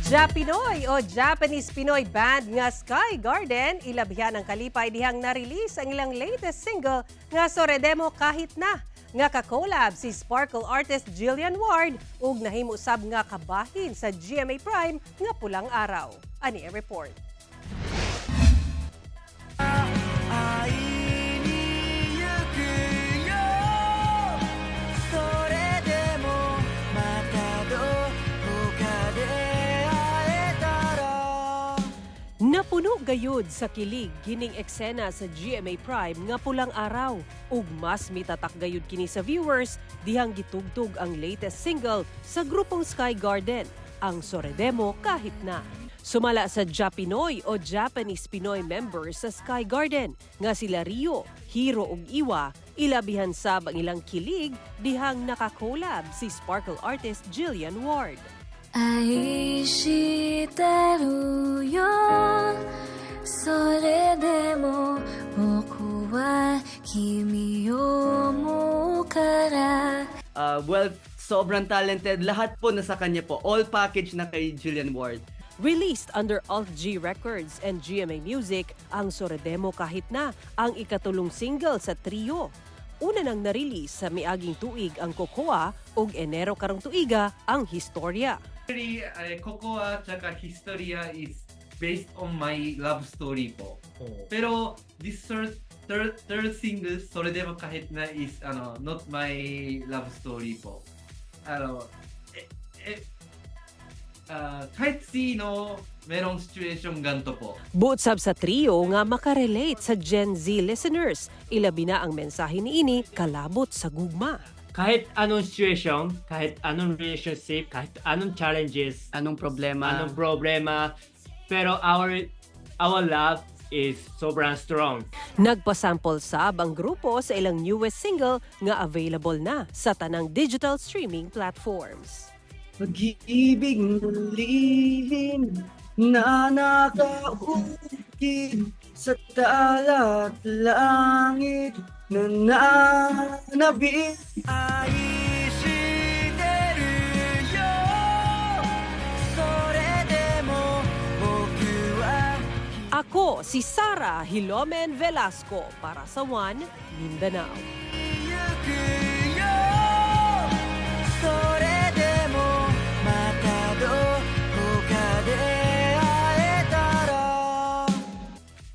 Japinoy o Japanese Pinoy band nga Sky Garden, ilabhian ang kalipay dihang na-release ang ilang latest single nga "Soredemo Kahit Na", nga ka-collab si Sparkle artist Jillian Ward ug nahimo sab nga kabahin sa GMA Prime nga "Pulang Araw". Ani ang report. 会いに行くよそれでもまたどこかで会えたら。 Napuno gayud sa kilig kining eksena sa GMA Prime nga "Pulang Araw" ug mas mitatak gayud kini sa viewers dihang gitugtog ang latest single sa grupong Sky Garden, ang "Soredemo Kahit Na". Sumala sa Japinoy o Japanese Pinoy members sa Sky Garden nga sila Rio, Hiro ug Iwa, ilabihan sab ang ilang kilig dihang nakakollab si Sparkle artist Jillian Ward. 愛してるよそれでも僕は君を思うから。 Well, sobrang talented. Lahat po nasa kanya po. All package na kay Jillian Ward. Released under Alt G Records and GMA Music, ang "Soredemo Kahit Na" ang ikatulong single sa trio. Una nang na-release sa miaging tuig ang "Cocoa" ug Enero karong tuiga ang "Historia". Actually, "Cocoa" tsaka "Historia" is based on my love story po. Pero this third single, "Soredemo Kahit Na", is not my love story po. Ano, eh, eh, kahit sino merong situation ganto po. Buot sab sa trio nga makarelate sa Gen Z listeners. Ilabi na ang mensahe niini kalabot sa gugma. Kahit anong situation, kahit anong relationship, kahit anong challenges, Anong problema? Anong problema, pero our love is sobrang strong. Nagpasample sab ang grupo sa ilang newest single nga available na sa tanang digital streaming platforms. Pag-ibig ng lihim na nakaukit sa tala at langit na nanabik. 愛してるよそれでも僕は。 Ako si Sara Hilomen Velasco para sa One Mindanao. 行く。